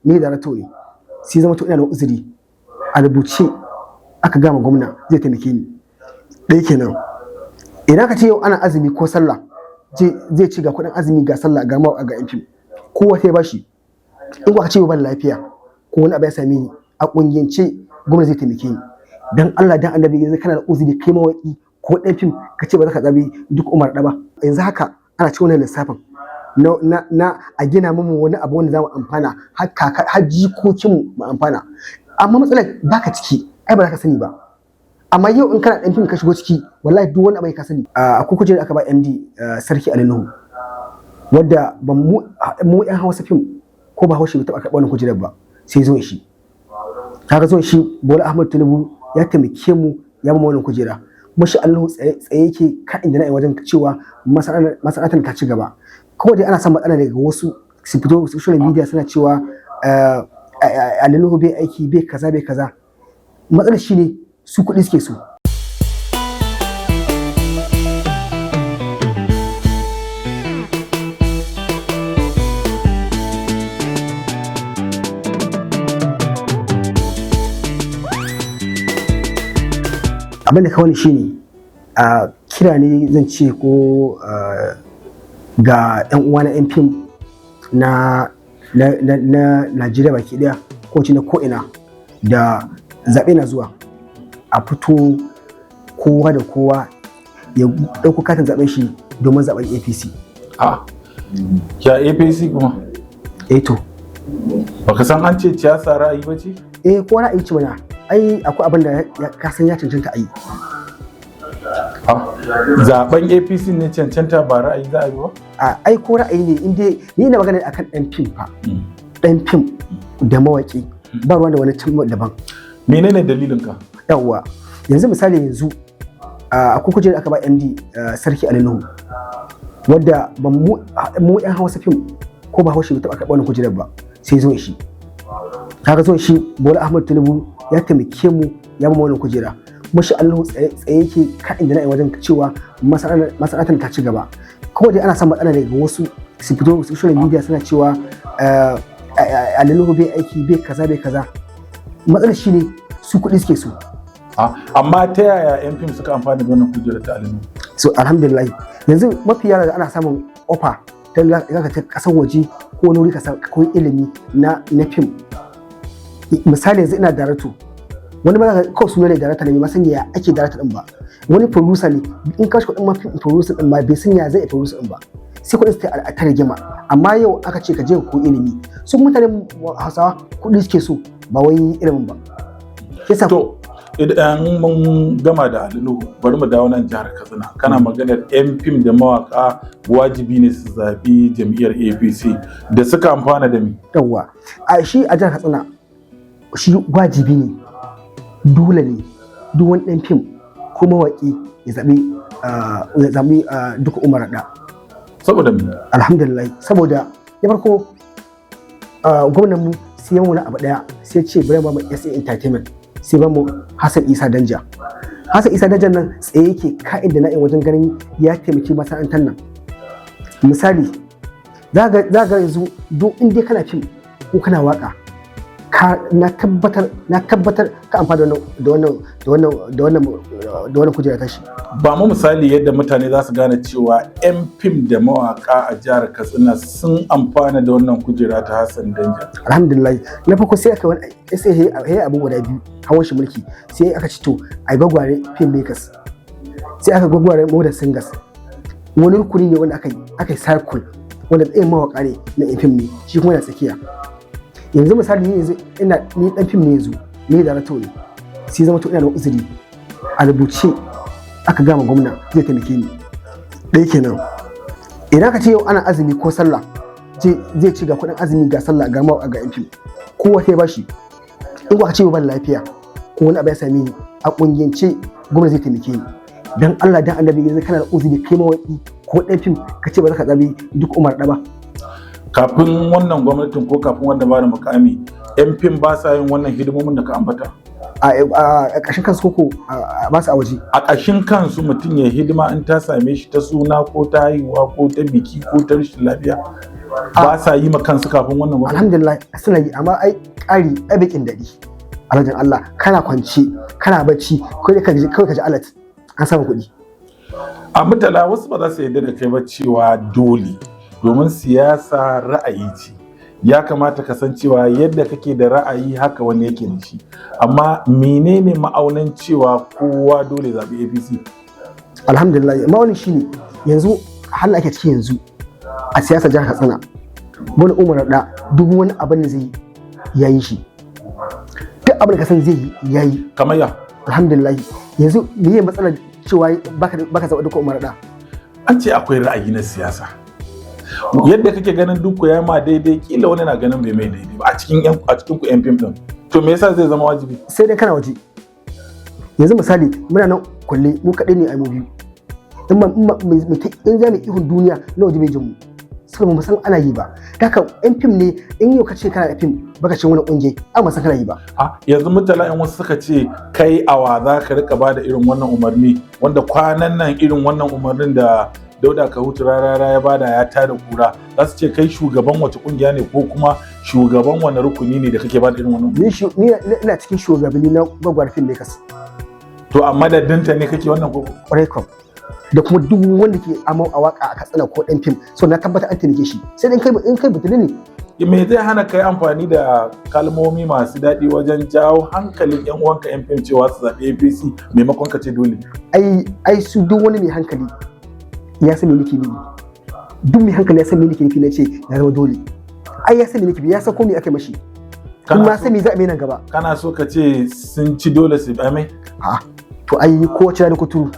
ni da rato ne, sai zama to ina da uzuri a rubuce aka gama gwamna zai taimake ni. Ɗaya kenan. Idan ka ce yau ana azumi ko sallah, zai ci ga kuɗin azumi, ga sallah, ga mawa, ga yan, kowa sai bashi. In ka ce ban lafiya ko wani abu ya same ni, a kungiyance gwamnati zai taimake ni. Dan Allah dan Annabi, yanzu kana da uzuri kai mawaki ko ɗan fim, ka ce ba za ka zabi Duk Umar ba? Yanzu haka ana cikin wannan lissafin na a gina mu wani abu wanda za mu amfana har kaka har jikokin mu amfana. Amma matsalar baka ciki, ai ba za ka sani ba. Amma yau in kana ɗan fim ka shigo ciki, wallahi duk wani abu ka sani. Akwai kujerar aka ba MD Sarki Ali Nuhu, wadda ban mu yan Hausa fim ko ba Hausa bai taɓa karɓar wannan kujerar ba sai zuwan shi. Kaga zuwan shi, Bola Ahmed Tinubu ya taimake mu, ya ba mu wannan kujera. Kuma shi Allah tsaye tsaye yake ka'in da na'in wajen cewa masana'antar ta ci gaba. Kawai dai ana samun matsala daga wasu su fito social media suna cewa Ali Nuhu bai aiki, bai kaza, bai kaza. Matsalar shine su kuɗi suke so. Abin da kawai shine a kira ne zan ce ko ga 'yan uwa na 'yan fim na Najeriya baki daya ko ce na ko'ina, da zaɓe na zuwa, a fito kowa da kowa ya ɗauko katin zaɓen shi domin zaɓen APC. A ya APC kuma? Eh to. Baka san an ce siyasa ra'ayi ba ce? Eh, ko ra'ayi ce mana, ai akwai abin da ka san ya cancanta a yi. Zaben APC ne cancanta, ba ra'ayi za a yi ba? A ai ko ra'ayi ne, in dai ni ina magana akan ɗan fim fa, ɗan fim da mawaƙi, ba ruwan da wani can daban. Menene dalilin ka? Yawwa, yanzu misali, yanzu akwai kujerar aka ba MD Sarki Ali Nuhu, wadda ban mu yan Hausa fim ko ba Hausa bai taɓa karɓar wannan kujerar ba sai zuwan shi. Kaga zuwan shi, Bola Ahmed Tinubu ya taimake mu, ya ba mu wannan kujera. Kuma shi Allah tsaye tsaye yake ka'in da na'in wajen cewa masana'antar ta ci gaba. Kawai dai ana samun matsala daga wasu su fito social media suna cewa Ali Nuhu bai aiki, bai kaza, bai kaza. Matsalar shine su kuɗi suke so. Amma ta yaya yan fim suka amfana da wannan kujerar ta Ali Nuhu? So alhamdulillah, yanzu mafi yara da ana samun offer ta zaka ta kasan waje ko wani wuri ka koyi ilimi na fim. Misali, yanzu ina director, wani ma kawai suna ne director ne, bai ma san ya ake director din ba. Wani producer ne, in ka shi kuɗin ma film producer din ma bai san ya zai producer din ba, sai kuɗin su ta rigima. Amma yau aka ce ka je ka koyi ilimi, su mutane Hausawa kuɗi suke so, ba wai ilimin ba. Yasa To, idan mun gama da Ali Nuhu, bari mu dawo nan jihar Katsina. Kana maganar yan fim da mawaka wajibi ne su zaɓi jam'iyyar APC, da suka amfana da mi? Yawwa, a shi a jihar Katsina shi wajibi ne, dole ne duk wani ɗan fim ko mawaƙi ya zaɓi Dikko Umar Radda. Saboda mi? Alhamdulillah, saboda na farko gwamnan mu sai ya wani abu ɗaya, sai ce bari ba mu SA Entertainment, sai ba mu Hassan Isa Danja. Hassan Isa Danja nan tsaye yake ka'in da na'in wajen ganin ya taimaki masana'antar nan. Misali, za ga yanzu duk in dai kana fim ko kana waka, na tabbatar ka amfana da wannan kujera tashi. Ba mu misali yadda mutane za su gane cewa 'yan fim da mawaka a jihar Katsina sun amfana da wannan kujera ta Hassan Danja. Alhamdulillah, na farko sai aka wani sai ya abu guda biyu hawan shi mulki, sai aka ci to ai gwagware film makers, sai aka gwagware modern singers. Wani rukuni ne wanda aka yi cycle, wanda tsayin mawaka ne na fim ne, shi kuma na tsakiya. Yanzu misali, ni yanzu ina ni dan fim ne, yanzu ni da rato ne, sai zama to ina da uzuri a rubuce aka gama gwamna zai taimake ni. Ɗaya kenan. Idan ka ce yau ana azumi ko sallah, zai ci ga kuɗin azumi, ga sallah, ga mawa, ga yan fim, kowa sai bashi. In ka ce ban lafiya ko wani abu ya same ni, a kungiyance gwamnati zai taimake ni. Dan Allah dan Annabi, yanzu kana da uzuri kai mawaki ko ɗan fim, ka ce ba za ka zabi Dikko Umar ba? Kafin wannan gwamnatin ko kafin wanda ba da mukami, yan fim ba sa yin wannan hidimomin da ka ambata? A ƙashin kansu koko ba su a waje? A ƙashin kansu, mutum ya hidima in ta same shi ta suna ko ta haihuwa ko ta biki ko ta rashin lafiya. Ba sa yi ma kansu kafin wannan gwamnati? Alhamdulillah suna yi, amma ai ƙari ai bakin daɗi. Alhajin Allah, kana kwance kana bacci kawai ka ji, kawai ka ji alert an samu kuɗi. A Murtala, wasu ba za su yarda da kai ba cewa dole, domin siyasa ra'ayi ce. Ya kamata ka san cewa yadda kake da ra'ayi haka wani yake da shi. Amma menene ma'aunin cewa kowa dole zaɓi APC? Alhamdulillah, amma wani shine yanzu halin ake ciki yanzu a siyasar jihar Katsina. Wani Umar da duk wani abin da zai yi ya yi shi, duk abin da ka san zai yi ya yi. Kamar ya? Alhamdulillah, yanzu me ye matsalar cewa baka zaɓa duka Umar da? An ce akwai ra'ayi na siyasa. Yadda kake ganin duk ya ma daidai, kila wani na ganin bai mai daidai ba a cikin ku yan fim din. To me yasa zai zama wajibi? Sai dai kana waje. Yanzu misali muna nan kulle, mu kaɗai ne a mu biyu, in ba in za mu ihun duniya na waje bai jin mu, saboda mu san ana yi ba. Haka yan fim ne, in yau ka ce kana da fim baka ce wani ƙungiya, an san kana yi ba. A yanzu Murtala, in wasu suka ce kai awa za ka rika bada irin wannan umarni, wanda kwanan nan irin wannan umarnin da Dauda Kahutu Rarara ya bada ya tada kura, za su ce kai shugaban wace kungiya ne ko kuma shugaban wani rukuni ne da kake bada irin wannan? Ni ina cikin shugabanni na gwagwar film makers. To a madadinta ne kake wannan ko? Kwarai, da kuma duk wanda ke amau a waka a Katsina ko dan fim, so na tabbata an taimake shi, sai dai in kai butuli ne. Me zai hana kai amfani da kalmomi masu daɗi wajen jawo hankalin yan uwanka yan fim cewa su zaɓi APC maimakon ka ce dole? Ai su duk wani mai hankali ya san me nake nufi. Duk mai hankali ya san me nake nufi. Na ce ya zama dole, ai ya san me nake nufi, ya san ko me aka mashi, kuma san me za a mai nan gaba. Kana so ka ce sun ci dole su mai? A to ai ko wace da kuturu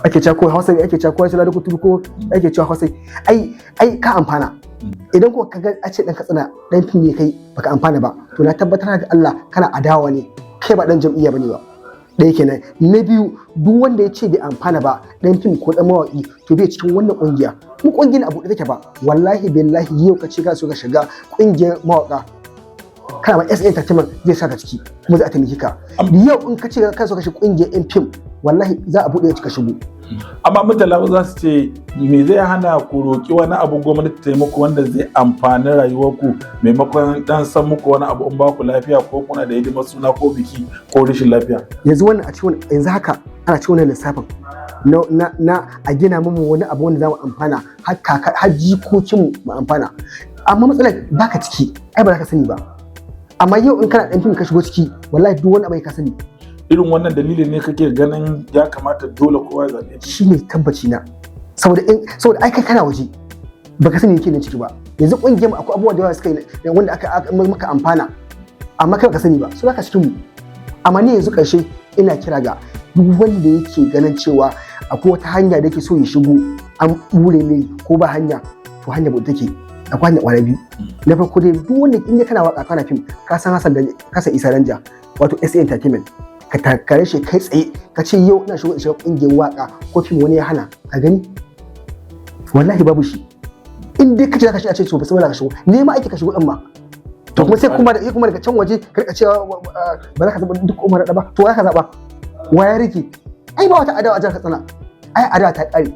ake cewa, ko Hausa ake cewa, ko wace da kuturu ko ake cewa Hausa, ai ka amfana. Idan ko ka ga a ce dan Katsina dan fim ne kai baka amfana ba, to na tabbatar da Allah kana adawa ne, kai ba dan jam'iyya bane ba. Ɗaya kenan. Na biyu, duk wanda ya ce bai amfana ba, dan fim ko dan mawaki, to bai cikin wannan kungiya. Mu kungiyar abu da take ba, wallahi billahi, yau ka ce ka so ka shiga kungiyar mawaka, kana ma SA Entertainment zai saka ciki kuma za a taimake ka. Yau in ka ce ka so ka shiga kungiyar yan fim, wallahi za a buɗe ka shigo. Amma mutala za su ce me zai hana ku roƙi wani abu gwamnati ta muku wanda zai amfani rayuwarku, maimakon dan san muku wani abu in ba ku lafiya ko kuna da hidimar suna ko biki ko rashin lafiya? Yanzu wannan a cikin yanzu haka ana cikin wannan lissafin na a gina mu wani abu wanda za mu amfana har kaka har jikokin mu amfana. Amma matsalar baka ciki, ai ba za ka sani ba. Amma yau in kana dan fim ka shigo ciki, wallahi duk wani abu ka sani. Irin wannan dalilin ne kake ganin ya kamata dole kowa ya zaɓe? Shine tabbaci na, saboda ai kai kana waje baka sani yake nan ciki ba. Yanzu kungiyar mu akwai abubuwa da yawa suka yi wanda aka maka amfana, amma kai baka sani ba, so zaka cikin mu. Amma ni yanzu karshe ina kira ga duk wanda yake ganin cewa akwai wata hanya da yake so ya shigo an bure mai ko ba hanya, to hanya ba take, akwai hanya kwana biyu. Na farko dai, duk wanda in kana waka kana fim, ka san Hassan da ka san Isa Danja, wato SA Entertainment, ka takare shi kai tsaye ka ce yau ina shigo shiga kungiyar waka ko fim, wani ya hana ka gani? Wallahi babu shi. In dai kace zaka shi a ce to ba ka shigo, nema aiki ka shigo din ma. To kuma sai kuma da kuma daga can waje ka rika cewa ba za ka zaba duk Umar da ba, to wa ka zaba? Wa ya rike? Ai ba wata adawa a jihar Katsina, ai adawa ta kare.